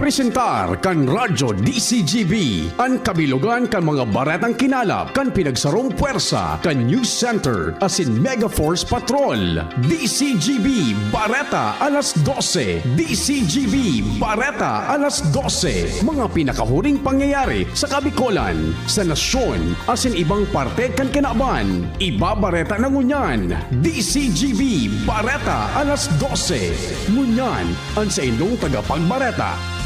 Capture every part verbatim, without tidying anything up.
Presentar kan Radyo D C G B an kabilogan kan mga baretang kinalap kan pinagsarong pwersa kan News Center asin Mega Force Patrol. D C G B Bareta alas dose. D C G B Bareta alas dose. Mga pinakahuring pangyayari sa Kabikolan, sa nasyon, asin ibang parte kan kinaban. Ibabareta na ngunyan. D C G B Bareta alas dose. Ngunyan, an saindong tagapagbareta.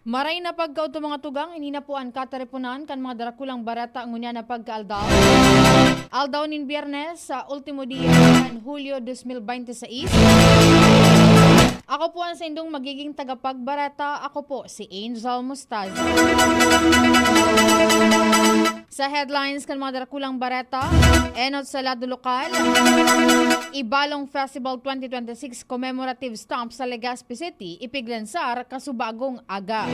Maray na pagkaudto, mga tugang, ini na po an katiriponan kan mga darakulang bareta ngunyan na pagkaaldaw. Aldaw nin Biyernes, sa ultimo dia kan Hulyo dos mil bente seis. Ako po an saindong magiging tagapagbareta. Ako po si Angel Mostaza. Sa headlines kan mga darakulang bareta, enot sa lado lokal, Ibalong Festival twenty twenty-six commemorative stamp sa Legazpi City, ipiglansar kasubagong aga.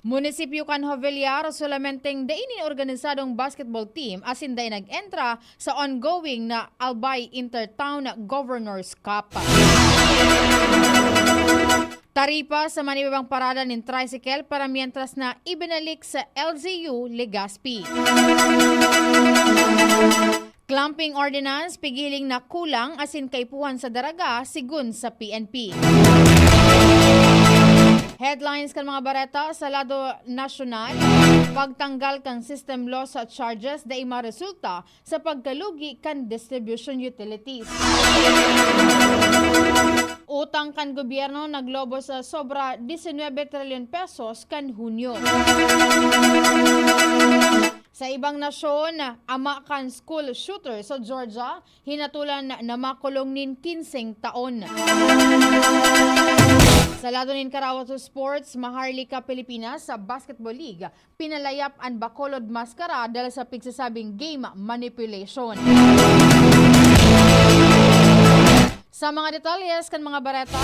Munisipyo kan Jovellar, solamenteng dai nin organisadong basketball team asin dai nag-entra sa ongoing na Albay Intertown Governor's Cup. Taripa sa manibabang parada nin tricycle para mientras na ibinalik sa L G U Legazpi. Clamping ordinance, pigiling na kulang asin kaipuhan sa daraga, sigon sa P N P. Headlines kan mga bareta sa lado nasyonal, pagtanggal kan system loss charges dai maresulta sa pagkalugi kan distribution utilities. Utang kan gobyerno naglobo sa sobra diecinuebe trilyon pesos kan Hunyo. Sa ibang nasyon, ama kan school shooter sa Georgia, hinatolan na makulong nin kinseng taon. Sa lado nin Karawato Sports, Maharlika Pilipinas sa Basketball League, pinalayap an Bacolod Mascara dahil sa pigsasabing game manipulation. Sa mga detalyes kan mga bareta,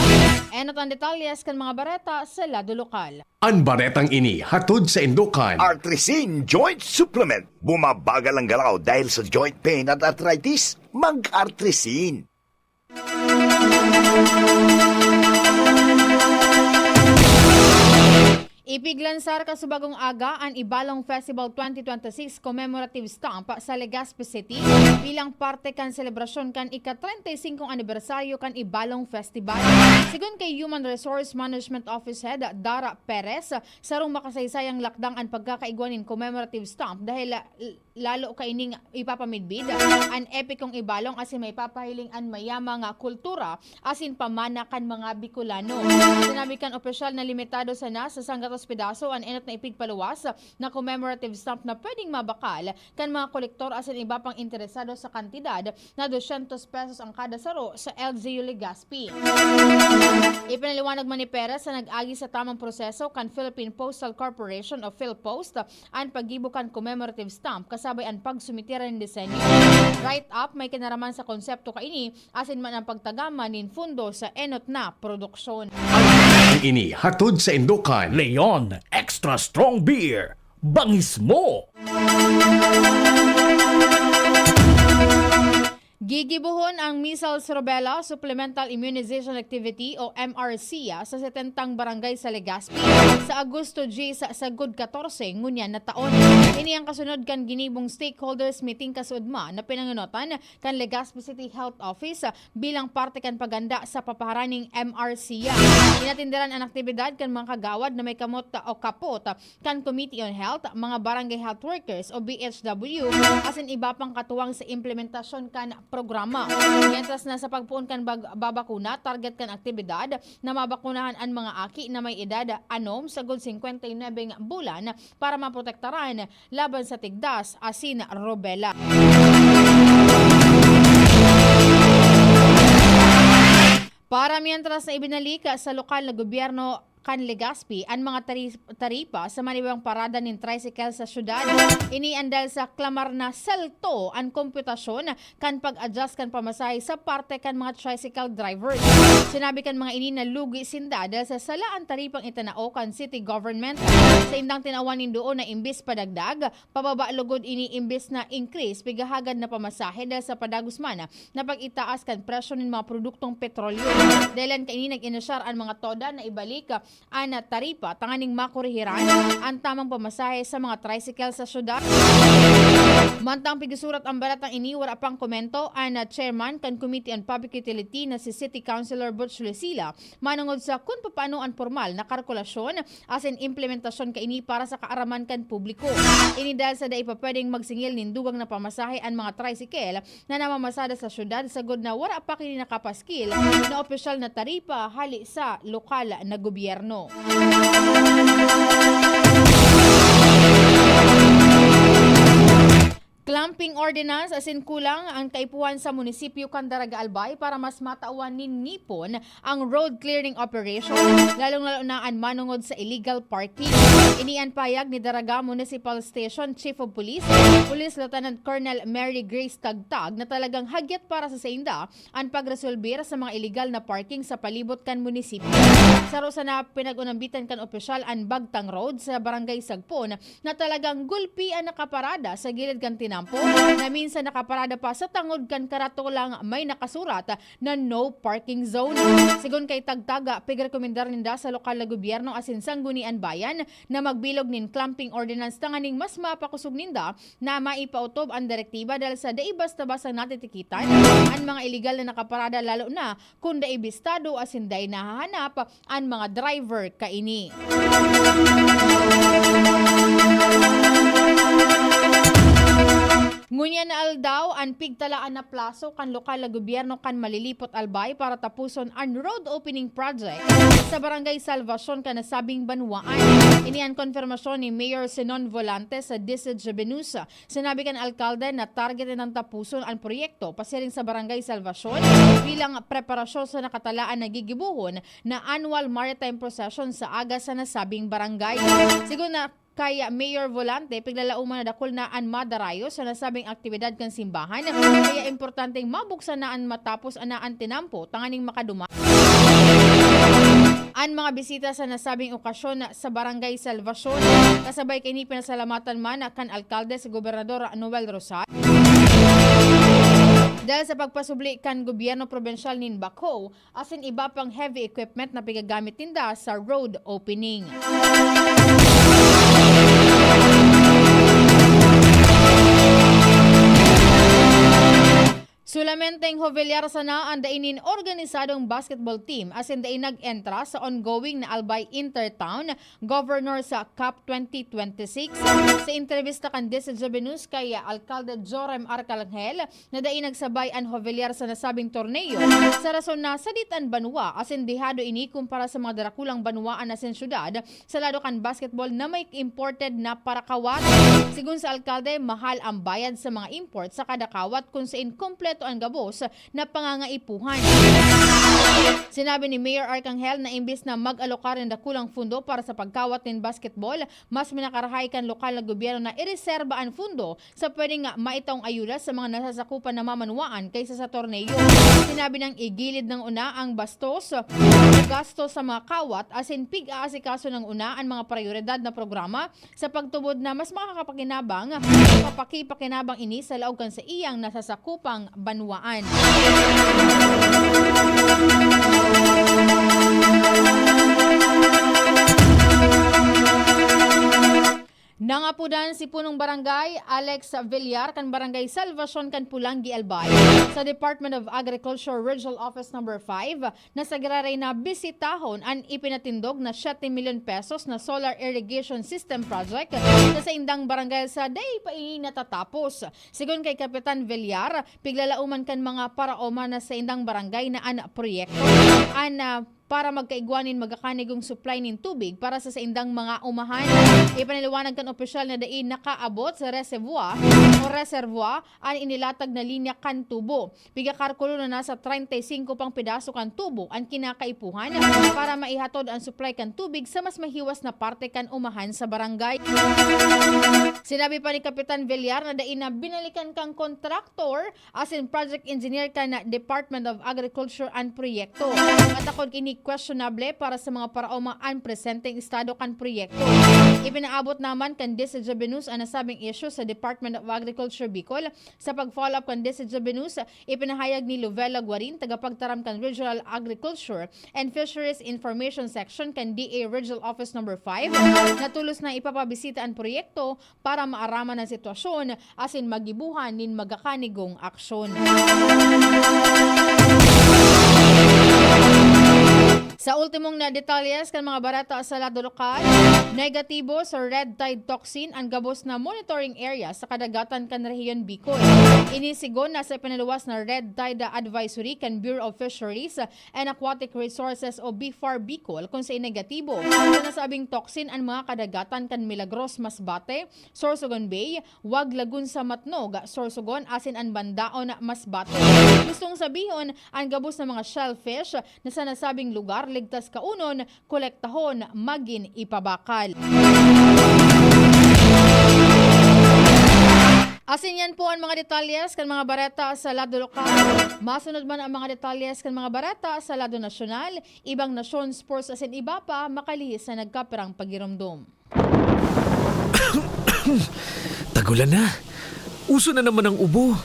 enot an detalyes kan mga bareta sa lado lokal. An baretang ini hatod saindo kan Artrisin Joint Supplement. Bumabagal ang galaw dahil sa joint pain at arthritis? Mag-Artrisin. Ipiglansar kasubagong aga an Ibalong Festival twenty twenty-six commemorative stamp sa Legazpi City bilang parte kan selebrasyon kan ika-treinta y cinco anibersaryo kan Ibalong Festival. Sigon kay Human Resource Management Office Head Dara Perez, sarong makasaysayang lakdang an pagkakaigwa nin commemorative stamp dahil, ah, lalo kaining ipapamidbid an epikong Ibalong asin maipapahiling an mayamang kultura asin pamana kan mga Bicolano. Sinabi kan opisyal na limitado sana sa sanggatos pedaso an enot na ipigpaluwas na commemorative stamp na pwedeng mabakal kan mga kolektor asin iba pang interesado sa kantidad na dosyentos pesos ang kada saro sa L G U Legazpi. Ipinaliwanag man ni Perez na nag-agi sa tamang proseso kan Philippine Postal Corporation o PhilPost an paggibo kan commemorative stamp kasabay an pagsumite nin disenyo. Write-up may kinaraman sa konsepto kaini asin man ang pagtagama nin fundo sa enot na produksyon. Ang ini hatod saindo kan Leon Extra Strong Beer. Bangis mo! Gigibohon ang measles rubella supplemental immunization activity o M R C sa setentang barangay sa Legazpi sa Agosto diyes sagod katorse ngunyan na taon. Ini ang kasunod kan ginibong stakeholders meeting kasuodma na pinangunotan kan Legazpi City Health Office bilang parte kan paghanda sa papaharan ning M R C. Inatenderan an aktibidad kan mga kagawad na may kamot o kapot kan Committee on Health, mga barangay health workers o B H W, asin iba pang katuwang sa implementasyon kan programa. Mientras na sa pagpoon kan bag-, babakuna, target kan aktibidad na mabakunahan an mga aki na may edad anom sagod singkwenta y nuebe bulan para maprotektaran laban sa tigdas asin rubella. Para mientras na ibinalik sa lokal na gobyerno kan Legazpi an mga tari-, taripa sa manibang parada nin tricycle sa syudad. Ini an dahil sa klamar na salto an komputasyon kan pag-adjust kan pamasahe sa parte kan mga tricycle drivers. Sinabi kan mga ini na lugi sinda dahil sa sala an taripang itinao kan city government. Sa indang tinawan nin duon na imbis padagdag, pababa lugod ini imbis na increase, pighahagad na pamasahe dahil sa padagos man na pag-itaas kan presyo nin mga produktong petrolyo. Dahilan kaini nag-inisyar an mga TODA na ibalik an taripa tanganing makorehiran an tamang pamasahe sa mga tricycle sa syudad. Mantang pigsusurat an balatang ini, wala pang komento an chairman kan Committee on Public Utility na si City Councilor Butch Lucila manungod sa kun papaano an pormal na kalkulasyon asin implementasyon kaini para sa kaaraman kan publiko. Ini dahil sa dai pa pwedeng magsingil nin dugang na pamasahe an mga tricycle na namamasada sa syudad sagod na wara pa kini nakapaskil na opisyal na taripa hali sa lokal na gobyerno. Clamping ordinance asin kulang an kaipuhan sa munisipyo kan Daraga Albay para mas matawan nin ngipon ang road clearing operation, lalong-lalo na an manongod sa illegal parking. Ini an pahayag ni Daraga Municipal Station Chief of Police, Police Lieutenant Colonel Mary Grace Tagtag, na talagang hagyat para sa sainda an pagresolbir sa mga iligal na parking sa palibot kan munisipyo. Saro sana pinag-unambitan kan opisyal an Bagtang Road sa Barangay Sagpon na talagang gulpi an nakaparada sa gilid kan tinampo, na minsan nakaparada pa sa tangod kan karatolang may nakasurat na no parking zone. Sigon kay Tagtag, pigrekomendar ninda sa lokal na gobyerno asin sanggunian bayan na magbilog nin clamping ordinance tanganing mas mapakosog ninda na maipaotob an direktiba dahil sa dai basta-basta natitikitan an mga iligal na nakaparada, lalo na kun dai bistado asin dai nahahanap an mga driver kaini. Ngunyan na aldaw, an pigtalaan na plaso kan lokal na gobyerno kan Malilipot Albay para tapuson an road opening project sa Barangay Salvacion kan nasabing banwaan. Ini an konfirmasyon ni Mayor Zenon Volante sa Disadjabenosa. Sinabi kan alkalde na target nindang tapuson an proyekto pasiring sa Barangay Salvacion bilang preparasyon sa nakatalaan na gigibohon na annual maritime procession sa aga sa nasabing barangay. Sigon na kay Mayor Volante, piglalauman na dakul na an madarayo sa nasabing aktibidad kan simbahan, kaya importanteng mabuksan na an matapos na an tinampo tanganing makaduman an mga bisita sa nasabing okasyon sa Barangay Salvacion. Kasabay kaini, pinasalamatan man kan alkalde si Gobernador Noel Rosal dahil sa pagpasubli kan gobyerno probinsyal nin backhoe asin iba pang heavy equipment na pigagamit ninda sa road opening. Solamenteng Jovellar sana an dai nin organisadong basketball team asin dai nag-entra sa ongoing na Albay Intertown Governor sa CAF twenty twenty-six. Sa entrevista kan Disadjabenosa kay Alkalde Jorem Arcangel, na dai nagsabay an Jovellar sa nasabing torneo, sa rason na sadit an banwa asin dehado ini kumpara sa mga darakulang banwaan asin syudad sa lado kan basketball na may imported na parakawat. Sigon sa alkalde, mahal ang bayad sa mga import sa kada kawat kun sain kompleto an gabos na pangangaipuhan. Sinabi ni Mayor Arcangel na imbis na mag-alokar nin dakulang pundo para sa pagkawat nin basketball, mas minakarahay kan lokal na gobyerno na ireserba an pundo sa pwedeng maitaong ayuda sa mga nasasakupan na mamanwaan kaysa sa torneo. Sinabi nang igilid nang una ang bastos, gasto sa mga kawat, asin pig-aasikaso nang una an mga prayoridad na programa sa pagtubod na mas makakapakinabang, makapakipakinabang ini sa laog kan saiyang nasasakupang banwaan. Nangapodan si Punong Barangay Alex Villar kan Barangay Salvacion kan Pulanggi, Albay, sa Department of Agriculture Regional Office Number five, na sa giraray na bisitahon an ipinatindog na siyete milyon pesos na solar irrigation system project sa saindang barangay sa dai pa ini natatapos. Sigon kay Kapitan Villar, piglalauman kan mga paraoma na saindang barangay na an proyekto. An, ah, para magkaigwa nin magakanigong supply nin tubig para sa saindang mga umahan. Ipinaliwanag kan opisyal na dai nakaabot sa reservoir o reservoir an inilatag na linya kan tubo. Pigakarkulo na nasa treinta y cinco pang pedaso kan tubo an kinakaipuhan para maihatod an supply kan tubig sa mas mahiwas na parte kan umahan sa barangay. Sinabi pa ni Kapitan Villar na dai na binalikan kan kontraktor asin project engineer kan Department of Agriculture an proyekto. Matakod ini questionable para sa mga paraoma an presenteng estado kan proyekto. Ipinaabot naman kan DISIJABENUS an nasabing isyu sa Department of Agriculture Bicol. Sa pag-follow up kan DISIJABENUS, ipinahayag ni Lovella Guarin, tagapagtaram kan Regional Agriculture and Fisheries Information Section kan D A Regional Office Number five, na tolos na ipapabisita an proyekto para maaraman an sitwasyon asin magibohan nin magakanigong aksyon. Sa ultimong na detalyes kan mga bareta sa lado lokal, negatibo sa red tide toxin an gabos na monitoring area sa kadagatan kan Rehiyon Bicol. Ini sigon na sa pinaluwas na red tide advisory kan Bureau of Fisheries and Aquatic Resources o BFAR Bicol, kun sa negatibo sa nasabing toxin an mga kadagatan kan Milagros, Masbate, Sorsogon Bay, Wag Lagoon sa Matnog, Sorsogon asin an Bandaon, Masbate. Gustong sabihon, an gabos na mga shellfish na sa nasabing lugar ligtas kaunon, kolektahon, magin ipabakal. Asin yan po an mga detalyes kan mga bareta sa lado lokal. Masunod man ang mga detalyes kan mga bareta sa lado nasyonal, ibang nasyon, sports asin iba pa, makalihis na nagkapirang pagiromdom. Tagulan na. Uso na naman ang ubo.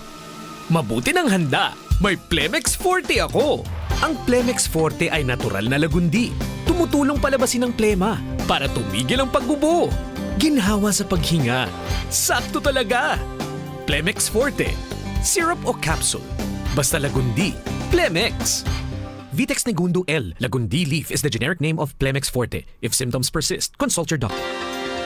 Mabuti nang handa. May Plemex Forte ako. Ang Plemex Forte ay natural na lagundi. Tumutulong palabasin ang plema para tumigil ang pag-ubo. Ginhawa sa paghinga. Sakto talaga. Plemex Forte. Syrup o capsule. Basta lagundi. Plemex. Vitex Negundo L. Lagundi leaf is the generic name of Plemex Forte. If symptoms persist, consult your doctor.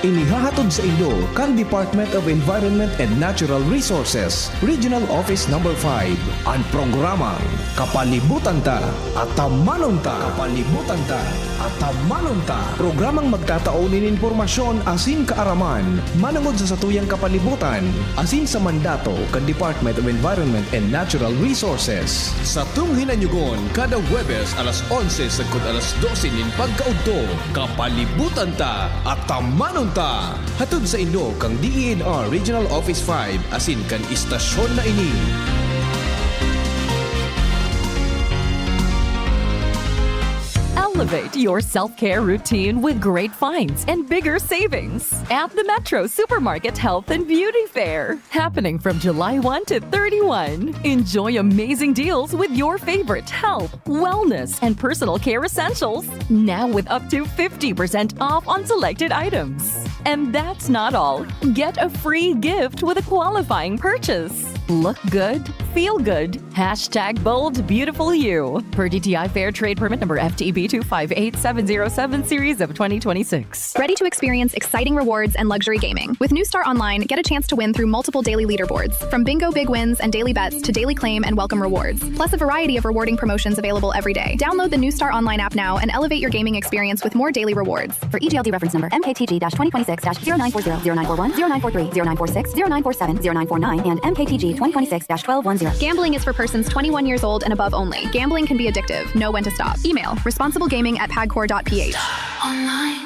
Inihahatod sa inyo kan Department of Environment and Natural Resources, Regional Office Number five, an programang Kapalibutan Ta, Atamanon Ta. Kapalibutan Ta, Atamanon Ta. Programang magtatao nin impormasyon asin kaaraman manongod sa satuyang kapalibutan asin sa mandato kan Department of Environment and Natural Resources. Satong hinanyugon kada Huwebes alas onse sagkod alas dose nin pagkaudto, Kapalibutan Ta, Atamanon Ta! Hatod sa inyo kan D E N R Regional Office five asin kan istasyon na ini. Elevate your self-care routine with great finds and bigger savings at the Metro Supermarket Health and Beauty Fair. Happening from July one to thirty-one. Enjoy amazing deals with your favorite health, wellness, and personal care essentials. Now with up to fifty percent off on selected items. And that's not all. Get a free gift with a qualifying purchase. Look good, feel good. Hashtag bold beautiful you. Per D T I Fair Trade Permit number F T E B two five eight seven zero seven series of twenty twenty-six. Ready to experience exciting rewards and luxury gaming? With New Star Online, get a chance to win through multiple daily leaderboards, from bingo big wins and daily bets to daily claim and welcome rewards, plus a variety of rewarding promotions available every day. Download the New Star Online app now and elevate your gaming experience with more daily rewards. For E G L D reference number M K T G dash twenty twenty-six dash zero nine four zero, zero nine four one, zero nine four three, zero nine four six, zero nine four seven, zero nine four nine, and M K T G twenty twenty-six dash twelve one zero. Gambling is for persons twenty-one years old and above only. Gambling can be addictive. Know when to stop. Email, responsiblegaming at pagcor dot P H.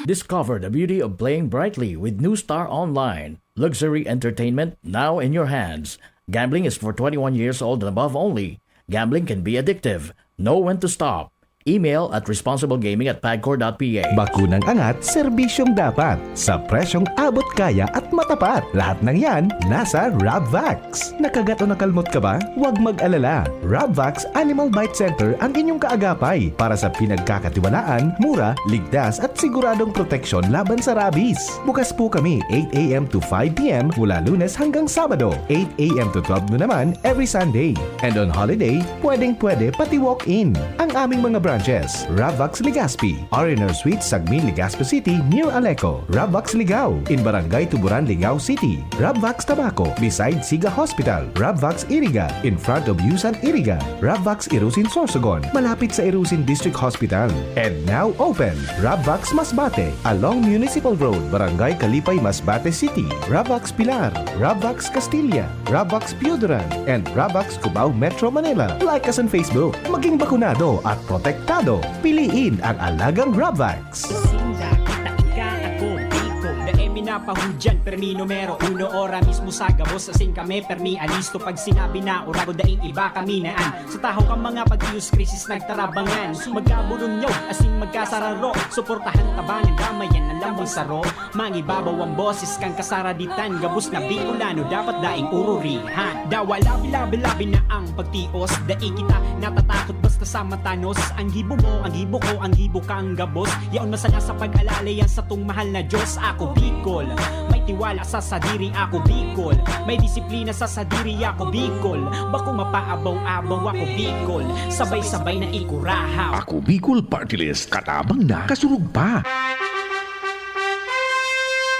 Discover the beauty of playing brightly with New Star Online. Luxury entertainment now in your hands. Gambling is for twenty-one years old and above only. Gambling can be addictive. Know when to stop. Email at responsiblegaming at pagcor dot P H. Bakunang angat, serbisyong dapat, sa presyong abot kaya at matapat. Lahat ng yan, nasa Rabvax. Nakagat o nakalmot ka ba? Huwag mag-alala. Rabvax Animal Bite Center ang inyong kaagapay para sa pinagkakatiwalaan, mura, ligtas at siguradong proteksyon laban sa rabies. Bukas po kami eight a.m. to five p.m. mula Lunes hanggang Sabado, eight a.m. to twelve noon naman every Sunday. And on holiday, pwedeng-pwede pati walk-in. Ang aming mga Sanchez, Ravvax Legazpi, R and R Suite, Sagmin, Legazpi City, near Aleco, Ravvax Ligao, in Barangay Tuburan, Ligao City, Ravvax Tabaco, beside Siga Hospital, Ravvax Iriga, in front of Yusan Iriga, Ravvax Irusin Sorsogon, malapit sa Irusin District Hospital, and now open, Ravvax Masbate, along Municipal Road, Barangay Kalipay, Masbate City, Ravvax Pilar, Ravvax Castilla, Ravvax Pioduran, and Ravvax Cubao, Metro Manila. Like us on Facebook. Maging bakunado at protektado. Piliin ang alagang Ravvax. Sinda, kita, ika, ako, Bicol. Dai mi napahudyan, permi numero uno, ora mismo sa gabos, asin kami, permi alisto pag sinabi na, urago, daing iba kami na an. Sa tahaw kan mga pagtiyos, krisis nagtarabangan. Magkaburunyaw, asin magkasararo, suportahan, tabangan, damayan, ang lambang saro. Mangibabaw ang boses kan kasaraditan, gabos na Bicolano dapat daing ururihan. Dawa labi-labi-labi na ang pagtios, dai kita natatakot basta sa matanos. Ang gibo mo, ang gibo ko, ang gibo kang gabos. Yaon masana sa pag-alala yan satong mahal na Diyos. Ako Bicol, may tiwala sa sadiri. Ako Bicol, may disiplina sa sadiri. Ako Bicol, bako mapaabaw-abaw. Ako Bicol, sabay-sabay na ikurahaw. Ako Bicol Party List, katabang na, kasurog pa.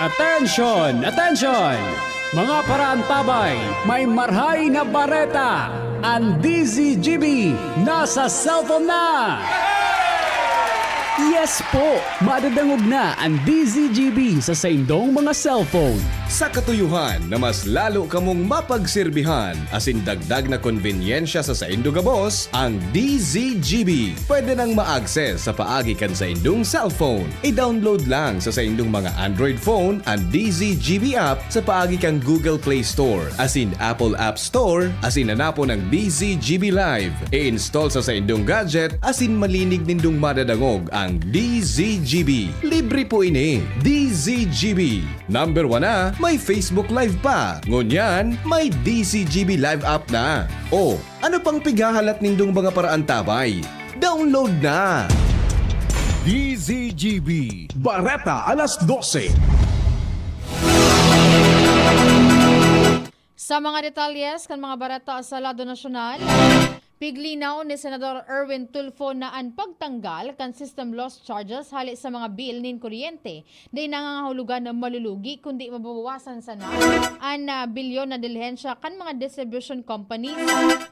Attention! Attention! Mga paraantabay, may marhay na bareta! Ang D Z G B nasa cellphone na! Yes po! Madadangog na ang D Z G B sa saindong mga cellphone. Sa katuyohan na mas lalo kamong mapagserbihan asin dagdag na konbenyensya sa saindo gabos, ang D Z G B pwede nang ma-access sa paagi kan saindong cellphone. I-download lang sa saindong mga Android phone an D Z G B app sa paagi kan Google Play Store asin Apple App Store, asin hanapon ang D Z G B Live. I-install sa saindong gadget asin malinig nindong madadangog ang D Z G B. Libre po ini. D Z G B. Number one na, may Facebook Live pa. Ngunyan, may D Z G B Live app na. O, ano pang pighahalat nindong mga paraantabay? Download na! D Z G B. Bareta alas dose. Sa mga detalles kan mga bareta sa lado nasyonal, piglinaw ni Senador Erwin Tulfo na an pagtanggal kan system loss charges hale sa mga bill nin kuryente dai nangangahulugan na malulugi, kundi mababawasan sana an, ah, bilyon na dilihensya kan mga distribution companies.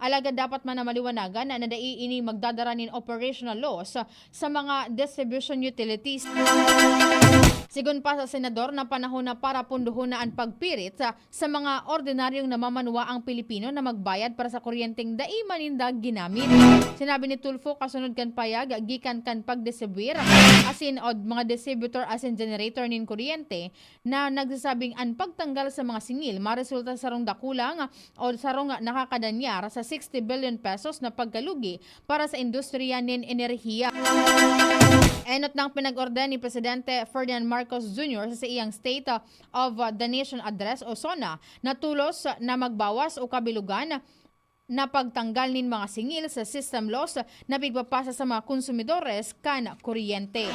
Alagad dapat man na maliwanagan na, na dai ini magdadara nin operational loss sa mga distribution utilities. Sigon pa sa senador na panahon na para pundohon na an pagpirit sa, sa mga ordinaryong namamanwaang Pilipino na magbayad para sa kuryenteng dai man ninda ginamit. Sinabi ni Tulfo, kasunod kan payag gikan kan pagdistribuyir asin o mga distributor asin generator nin kuryente, na nagsasabing an pagtanggal sa mga singil maresulta sa sarong dakulang o sarong nakakadanyar sa sixty billion pesos na pagkalugi para sa industriya nin enerhiya. Enot nang pinag-orden ni Presidente Ferdinand Marcos Junior sa saiyang State of the Nation Address o SONA na tulos na magbawas o kabilugan na pagtanggal nin mga singil sa system loss na pigpapasa sa mga konsumidores kan kuryente.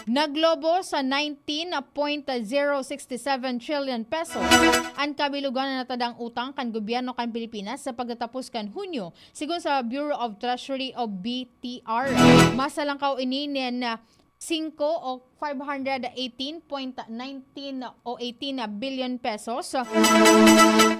Naglobo sa nineteen point zero six seven trillion pesos an kabilugan na natadang utang kan gobyerno kan Pilipinas sa pagtatapos kan Hunyo, sigon sa Bureau of Treasury o B T R. Mas nalangkaw ini nin singko o five hundred eighteen point nineteen o eighteen billion pesos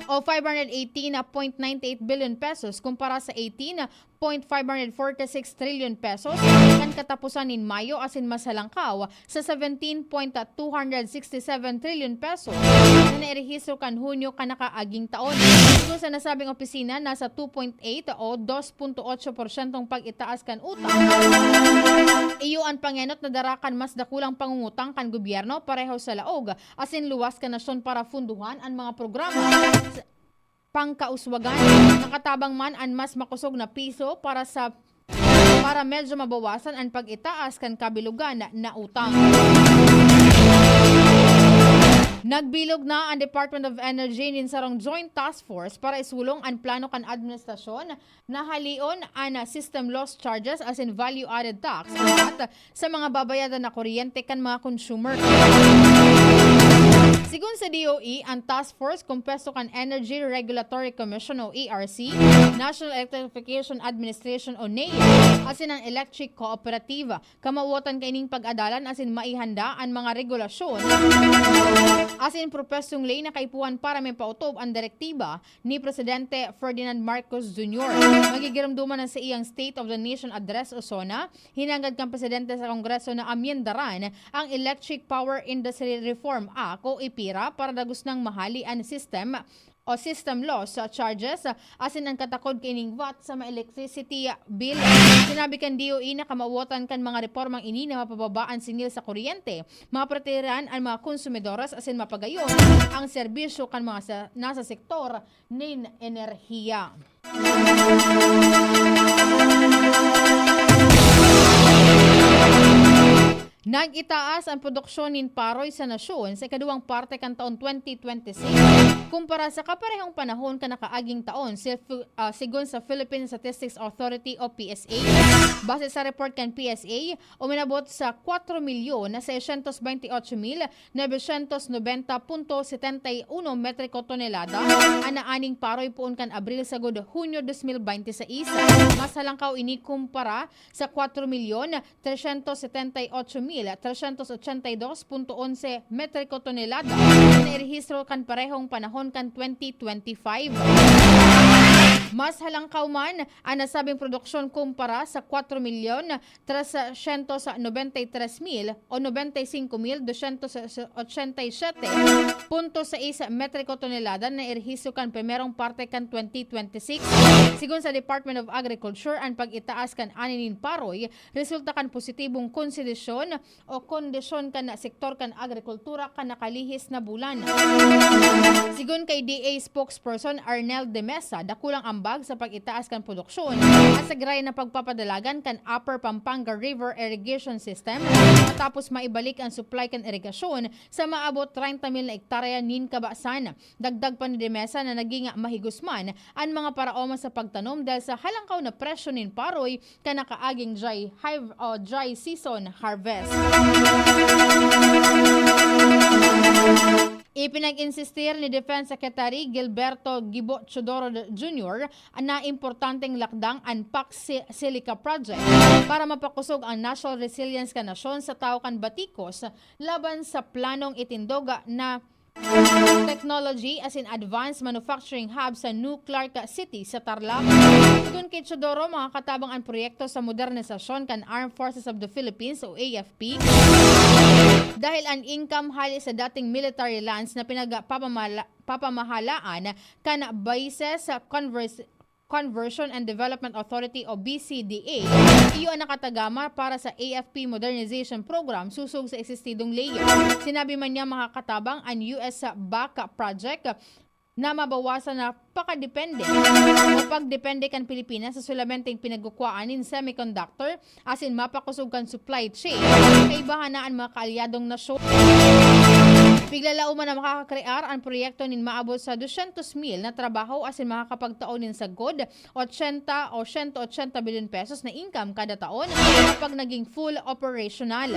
o five hundred eighteen point ninety eight billion pesos kumpara sa eighteen point five hundred forty-six trillion pesos kan kataposan nin Mayo asin mas halangkaw sa seventeen point two hundred sixty-seven trillion pesos na nairehistro kan Hunyo kan nakaaging taon. Sigon sa nasabing opisina, nasa two point eight o dos punto otso porsyentong pag-itaas kan utang. Iyo an pangenot na dara kan mas dakulang pangungutang kan gobyerno pareho sa laog asin luwas kan nasyon para punduhan an mga programa sa pangkauswagan. Nakatabang man an mas makosog na piso para sa, para medyo mabawasan an pag-itaas kan kabilugan na utang. Nagbilog na an Department of Energy nin sarong joint task force para isulong an plano kan administrasyon na haleon an system loss charges asin value-added tax, V A T, sa mga babayadan na kuryente kan mga consumer. Sigon sa D O E, an task force kompuesto kan Energy Regulatory Commission o E R C, National Electrification Administration o NEA, asin an Electric Cooperative. Kamawatan kaining pag-adalan asin maihanda an mga regulasyon asin propesong ley na kaipuhan para mapautob an direktiba ni Presidente Ferdinand Marcos Junior. Magigiromdoman na sa iyang State of the Nation Address o SONA, hinanggad kan Presidente sa Kongreso na amyendaran ang Electric Power Industry Reform Act o EPIRA para dagos nang mahali an system o system loss charges asin ang katakod kaining V A T sa mga electricity bill. Sinabi kan D O E na kamawatan kan mga reformang ini na mapababa an singil sa kuryente, maprotehiran an mga konsumidores asin mapagayon ang serbisyo kan mga sa, nasa sektor nin enerhiya. Nag-itaas an produksyon nin paroy sa nasyon sa ikaduwang parte kan taon twenty twenty-six, kumpara sa kaparehong panahon kan nakaaging taon, si Fi-, ah, sigon sa Philippine Statistics Authority o P S A. Base sa report kan P S A, uminabot sa kwatro milyon na seiscientos veintiocho mil novecientos noventa punto setenta y uno metriko tonelada an naaning paroy poon kan Abril sagod Hunyo dos mil bente seis. Mas halangkaw ini kumpara sa kwatro milyon trescientos setenta y ocho mil trescientos ochenta y dos punto onse metriko tonelada na nairehistro kan parehong panahon kan twenty twenty-five. Mas halangkaw man an nasabing produksyon kumpara sa kwatro milyon trescientos noventa y tres mil o noventa y cinco mil doscientos ochenta y siete punto seis metriko tonelada na nairehistro kan primerong parte kan twenty twenty-six. Sigon sa Department of Agriculture, an pag-itaas kan ani nin paroy resulta kan positibong kondisyon o kondisyon kan sektor kan agrikultura kan nakalihis na bulan. Sigon kay D A spokesperson Arnel de Mesa, dakulang ambag sa pag-itaas kan produksyon at sa grayan na pagpapadalagan kan Upper Pampanga River Irrigation System matapos maibalik an supply kan irigasyon sa maabot treinta mil na ektarya nin kabasan. Dagdag pa ni de Mesa na naging mahigos man an mga paraoma sa pagtanom dahil sa halangkaw na presyo nin paroy kan nakaaging dry, hiv-, o dry season harvest. Ipinag-insistir ni Defense Secretary Gilberto Gibo Teodoro Junior na importanteng lakdang an Pax Si-, Silica Project para mapakosog ang national resilience kan nasyon sa tahaw kan batikos laban sa planong itindog na technology asin advanced manufacturing hub sa New Clark City sa Tarlac. Sigon kay Teodoro, makakatabang an proyekto sa modernisasyon kan Armed Forces of the Philippines o A F P, dahil an income hali sa dating military lands na pinagpapamala-, papamahalaan kan Bases Convers-, Conversion and Development Authority o B C D A, iyo an nakatagama para sa A F P Modernization Program sosog sa eksistidong ley. Sinabi man niya makakatabang an U S BAC project na mabawasan na pakadepende o pagdepende kan Pilipinas sa sulamenteng pinagkukuhaan nin semiconductor asin mapakosog kan supply chain kaibahan na an mga kaalyadong nasyon. Piglalaoman na makakakrear an proyekto nin maabot sa dosyentos mil na trabaho asin makakapagtao nin sagkod ochenta o siyento ochenta bilyon pesos na income kada taon kapag naging full operational.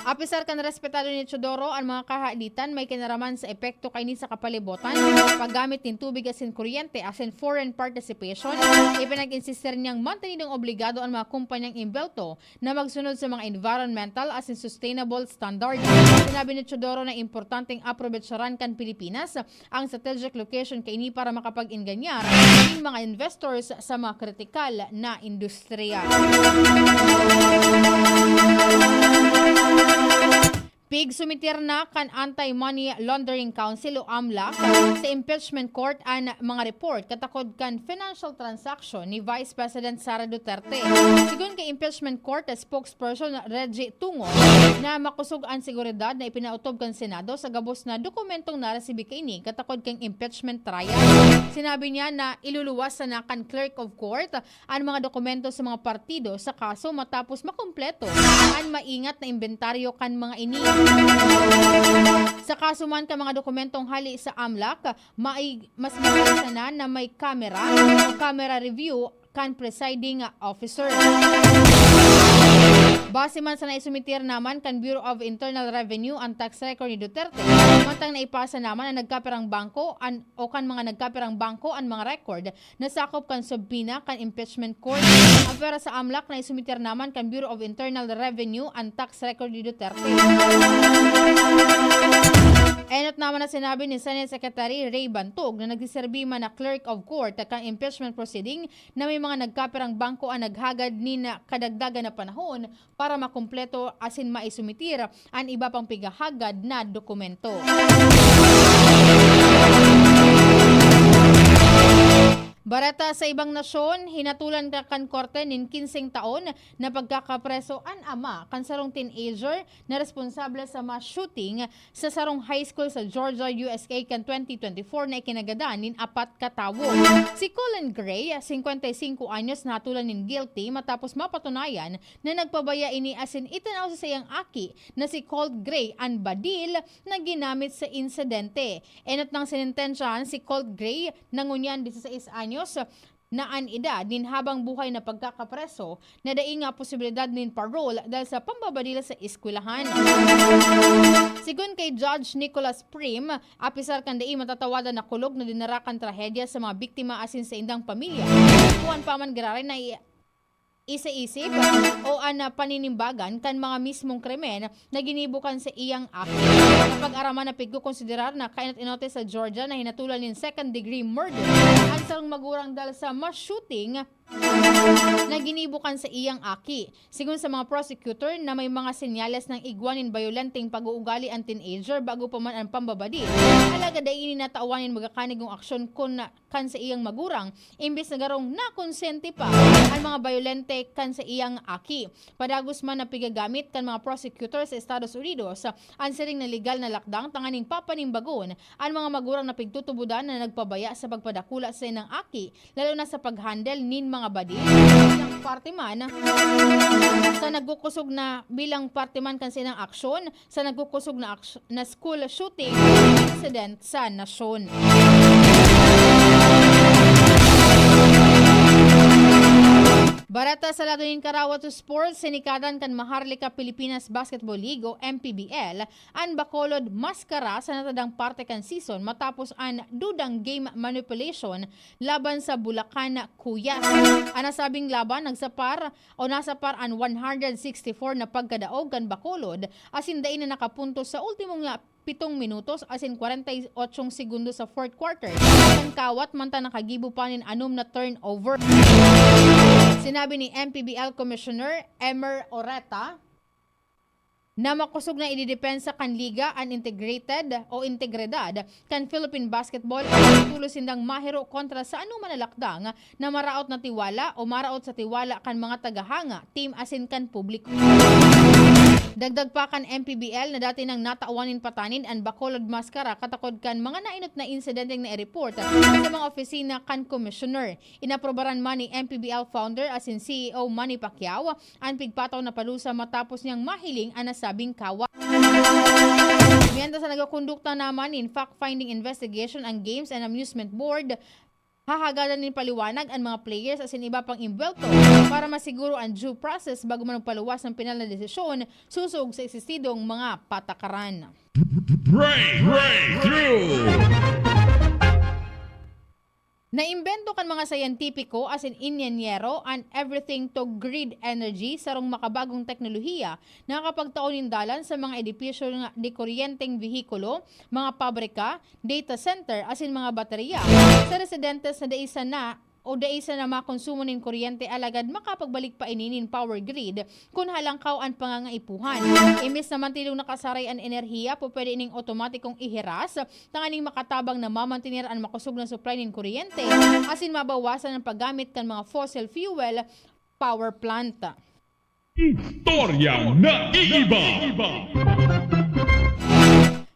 Apisar kan respetado ni Teodoro, an mga kahaditan may kinaraman sa epekto kaini sa kapalibotan, paggamit nin tubig asin kuryente asin foreign participation. Ipinag-insistir niyang mantenidong obligado an mga kumpanyang imbelto na magsunod sa mga environmental asin sustainable standard. Sinabi ni Teodoro na importanteng aprovechar kan Pilipinas ang strategic location kaini para makapag-enganyar nin mga investors sa mga kritikal na industriya. Pigsumiter na kan Anti-Money Laundering Council o AMLAC sa Impeachment Court an mga report katakod kan financial transaction ni Vice President Sara Duterte. Sigon kay Impeachment Court spokesperson Reggie Tungo na makosog an seguridad na ipinaotob kan Senado sa gabos na dokumentong naresibi kaini katakod kan impeachment trial. Sinabi niya na iluluwas sana kan Clerk of Court an mga dokumento sa mga partido sa kaso matapos makumpleto an maingat na imbentaryo kan mga ini. Sa kaso man kan mga dokumentong hali sa AMLAC, mai-, mas maayos sana na may kamera o camera review kan presiding officer. Base man sa naisumitir naman kan Bureau of Internal Revenue an tax record ni Duterte, mantang naipasa naman an nagkapirang bangko an, o kan mga nagkapirang bangko an mga record na sakop kan subpoena kan impeachment court. Apwera sa AMLAC, naisumitir naman kan Bureau of Internal Revenue an tax record ni Duterte. Enot naman na sinabi ni Senate Secretary Ray Bantog na nagsiserbi man na clerk of court kan impeachment proceeding na may mga nagkapirang bangko an naghagad nin kadagdagan na panahon para makumpleto asin maisumitir an iba pang pighahagad na dokumento. Bareta sa ibang nasyon, hinatolan ka kan korte nin kinseng taon na pagkakapreso an ama kan sarong teenager na responsable sa mass shooting sa sarong high school sa Georgia, U S A kan twenty twenty-four na ikinagadan nin apat ka tawo. Si Colin Gray, singkwenta y singko anyos, nahatolan nin guilty matapos mapatunayan na nagpabaya ini asin itinaw sa saiyang aki na si Colt Gray an badil na ginamit sa insidente. Enot nang sinentensyahan si Colt Gray na ngunyan dieciséis anyos na an edad nin habang buhay na pagkakapreso na dai nga posibilidad nin parole dahil sa pambabadil sa eskwelahan. Sigon kay Judge Nicholas Prim, apisar kan dai matatawadan na kulog na dinara kan trahedya sa mga biktima asin sa indang pamilya, kuwan pa man giraray na i-, isaisip o an, ah, paninimbagan kan mga mismong krimen na ginibo kan sa iyang aki. Napag-araman na pigkokonsiderar na kainot-inote sa Georgia na hinatolan nin second degree murder an sarong magurang dahil sa mass shooting na ginibo kan sa iyang aki. Sigon sa mga prosecutor na may mga senyales ng igwa nin bayolenteng pag-uugali an teenager bago pa man an pambabadil. Alagad dai ini natawan nin magakanigong aksyon kun na, kan sa iyang magurang, imbes na garong nakonsente pa an mga bayolente kan sa iyang aki. Padagos man na pigagamit kan mga prosecutor sa Estados Unidos an siring na legal na lakdang tanganing papanimbagon an mga magurang na pigtutubodan na nagpabaya sa pagpadakula sa inang aki, lalo na sa pag-handle nin mga badil. Bilang parte man sa nagkukosog na, bilang parte man kan sa inang aksyon sa nagkukosog na aks-, na school shooting incident sa nasyon. Bareta sa lado nin karawat sa sports, sinikadan kan Maharlika Pilipinas Basketball League o M P B L an Bacolod Mascara sa natadang parte kan season matapos an dudang game manipulation laban sa Bulacan Cuyas. An nasabing laban nagsapar o nasapar an one hundred sixty-four na pagkadaog kan Bacolod asin dai na nakapuntos sa ultimo nga pitong minutos asin kwarenta y otso segundos sa fourth quarter. Kan kawat, mantang nakagibo pa nin anom na turnover. Sinabi ni M P B L Commissioner Emer Oreta, na makosog na ididepensa kan liga an integrated o integridad kan Philippine basketball, asin tulos sindang mahiro kontra sa anoman na lakdang na maraot na tiwala o maraot sa tiwala kan mga tagahanga, team asin kan publiko. Dagdag pa kan M P B L na dati nang natawan nin patanid an Bacolod Mascara katakod kan mga nainot na insidenteng nai-report sa mga opisina kan Commissioner. Inaprobaran man ni M P B L founder asin C E O Manny Pacquiao an pigpataw na palusa matapos niyang mahiling an nasabing kawat. Mientras na nagkukondukta naman nin fact-finding investigation an Games and Amusement Board, hahagadan nin paliwanag an mga players asin iba pang imbuwelto para masiguro an due process bago man magpaluwas ng pinal na desisyon sosog sa eksistidong mga patakaran. Break, breakthrough! Naimbento kan mga siyentipiko asin inyenyero an everything to grid energy, sarong makabagong teknolohiya na nakakapagtao nin dalan sa mga edipisyo na de kuryenteng vehikulo, mga pabrika, data center, asin mga baterya. Sa residentes na dai sana o dai sana makonsumo nin kuryente, alagad makapagbalik pa ini nin power grid kun halangkaw an pangangaipuhan. Imbes na mantilong nakasaray an enerhiya, pupwede ining otomatikong ihiras tanganing makatabang na mamantener an makosog na supply nin kuryente asin mabawasan an paggamit kan mga fossil fuel power plant. Istoryang naiiba.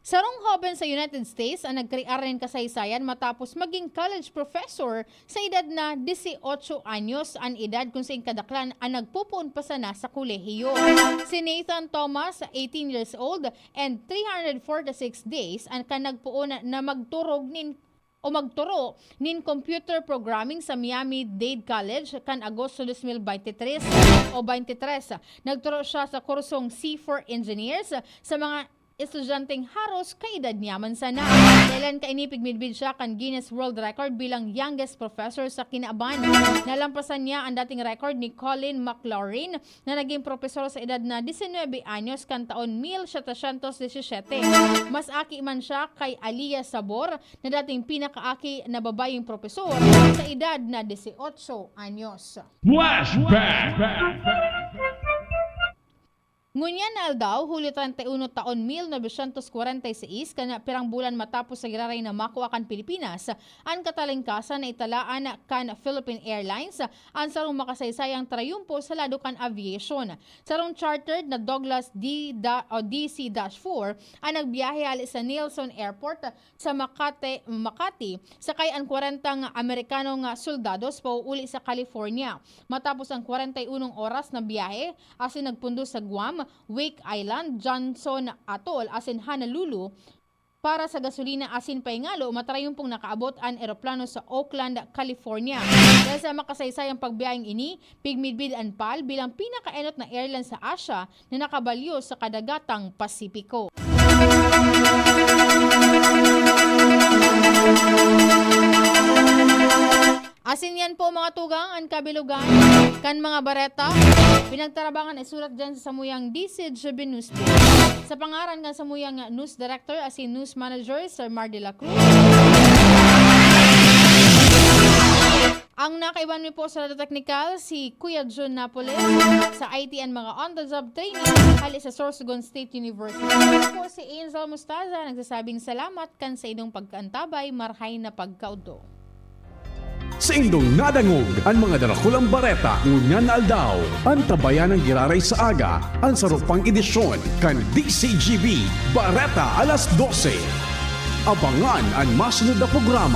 Sarong hoben sa United States an nagkrear nin kasaysayan matapos maging college professor sa edad na dieciocho anyos, an edad kun sain kadaklan an nagpopoon pa sana sa kolehiyo. Si Nathan Thomas, eighteen years old and three hundred forty-six days, an kan nagpoon na magturog nin o magturo nin computer programming sa Miami-Dade College kan Agosto dos mil baynte tres o baynte tres. Nagturo siya sa kursong C four Engineers sa mga estudyanteng haros kaedad niya man sana. Dahelan kaini pigmidbid siya kan Guinness World Record bilang youngest professor sa kinaban. Nalampasan niya ang dating record ni Colin McLaurin na naging propesor sa edad na disinwebe anyos kan taon mil setecientos disisete. Mas aki man siya kay Alia Sabor na dating pinakaaki na babayeng propesor sa edad na dieciocho anyos. Flashback! Ngunyan na aldaw, Hulyo treinta y uno taon mil novecientos kwarenta y seis, kan pirang bulan matapos sa giraray na makua kan Pilipinas, an katalingkasan na italaan kan Philippine Airlines, an sarong makasaysayang trayumpo sa lado kan aviation. Sarong chartered na Douglas D da-, o D C dash four an nagbiyahe hali sa Nelson Airport sa Makate, Makati, sakay an kwarentang Amerikanong soldados pauuli sa California. Matapos ang kwarenta y unong oras na biyahe, asin nagpundo sa Guam, Wake Island, Johnston Atoll, asin Honolulu, para sa gasolina asin pahingalo, matrayumpong nakaabot an eroplano sa Oakland, California. Dahil sa makasaysayang pagbiyaheng ini, pigmidbid an pal bilang pinakaenot na airline sa Asia na nakabalyo sa kadagatang Pasipiko. Asin yan po, mga tugang, an kabilugan kan mga bareta. Pinagtarabangan isurat dyan sa samuyang D C G B Newspaper. Sa pangaran kan samuyang news director asin news manager, Sir Mar de la Cruz. Ang nakaiban mi po sa lado teknikal, si Kuya Jun Napoles, sa I T an mga on-the-job training, hali sa Sorsogon State University. Ako po si Angel Mostaza, nagsasabing salamat kan sa inyong pagkaantabay, marhay na pagkaodto. Saindong nadangog an mga darakulang bareta ngunyan na aldaw. Antabayan an giraray sa aga, an saro pang edisyon kan D C G B Bareta alas dose. Abangan an masunod na programa